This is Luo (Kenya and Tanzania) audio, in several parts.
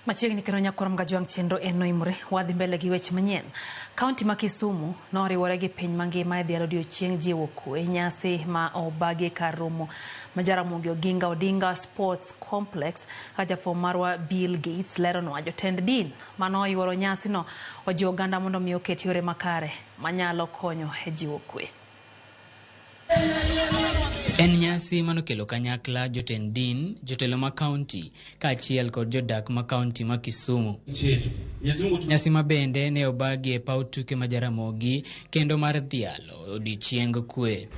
Machiegni kendo nyakwar Mgajwang' chenro en noimore wadhi mbele gi weche manyien. Kaunti ma Kisumu noriwore gi piny mangima e dhialo odiochieng' jiwo kwe nyasi ma obagi e kar romo ma Jaramogi Oginga Odinga Sports Complex ka jafwambo marwa Bill Gates leronwa jotend din manoyuoro nyasino ojiwo oganda mondo mi oket yore makare manyalo konyo e jiwo kwe. En nyasi manokelo kanyakla jotend din, jotelo ma kaunti kaachiel kod jodak ma kaunti ma Kisumu. Nyasi ma bende ne obagi e paw tuke ma Jaramogi kendo mar dhialo odiechieng kwe.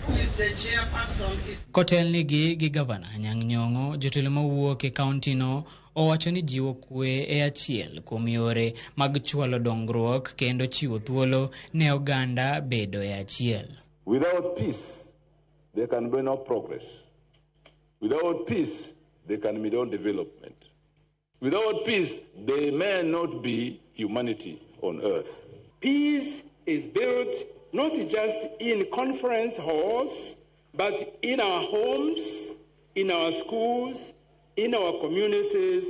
Kotelnigi gi gavana Anyang' Nyong'o, jotelo mawuok e kaunti no owacho ni jiwo kwe e achiel kuom yore mag chwalo dongruok kendo chiwo thuolo ne oganda bedo e achiel. Without peace, there can be no progress. Without peace, there can be no development. Without peace, there may not be humanity on earth. Peace is built not just in conference halls, but in our homes, in our schools, in our communities,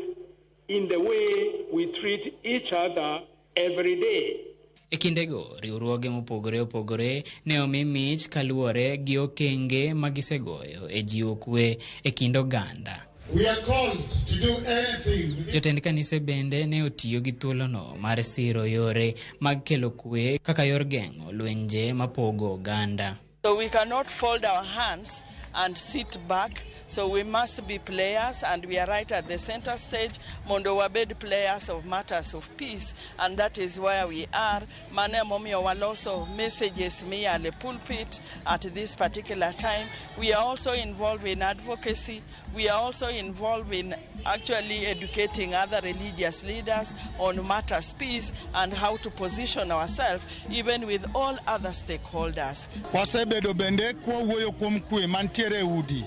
in the way we treat each other every day. E kindego, riwruoge mopogore opogore ne omi mich kaluwore gi okenge ma gisegoyo e jiwo kwe e kind oganda. We are called to do anything within Jotend kanise bende ne otiyo gi thuolono mar siro yore mag kelo kwe kaka yor geng'o lwenje mapogo oganda. So we cannot fold our hands and sit back. So we must be players, and we are right at the center stage. Mondo wabed players of matters of peace, and that is where we are. Mane momiyo waloso messages miyale pulpit at this particular time. We are also involved in advocacy. We are also involved in actually educating other religious leaders on matters peace and how to position ourselves even with all other stakeholders. Wasebedo bende kwawuoyo kuom kwe mantiere e udi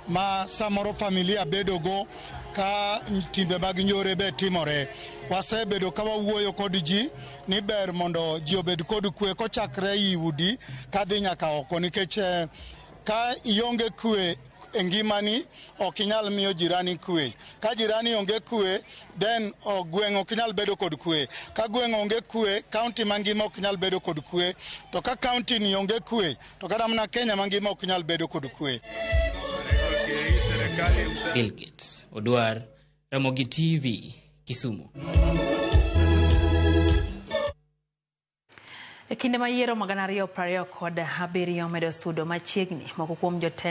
ma samoro familia bedogo ka timbe mag njore be timore. Wasebedo ka wawuoyo kod ji ni ber mondo ji obed kod kwe kochakre ei udi kadhi nyaka oko nikech ka ionge kwe e ngimani ok inyal miyo jirani kwe. Ka jirani onge kwe then gweng' ok nyal bedo kod kwe. Ka gweng' onge kwe, kaunti mangima ok nyal bedo kod kwe. To ka kaunti ni onge kwe, to kata mana Kenya mangima ok nyal bedo kod kwe. Bill Gates, Odwar, Ramogi TV, Kisumu. E kinde ma yiero mag 2027 medo sudo machiegni, moko kuom jotend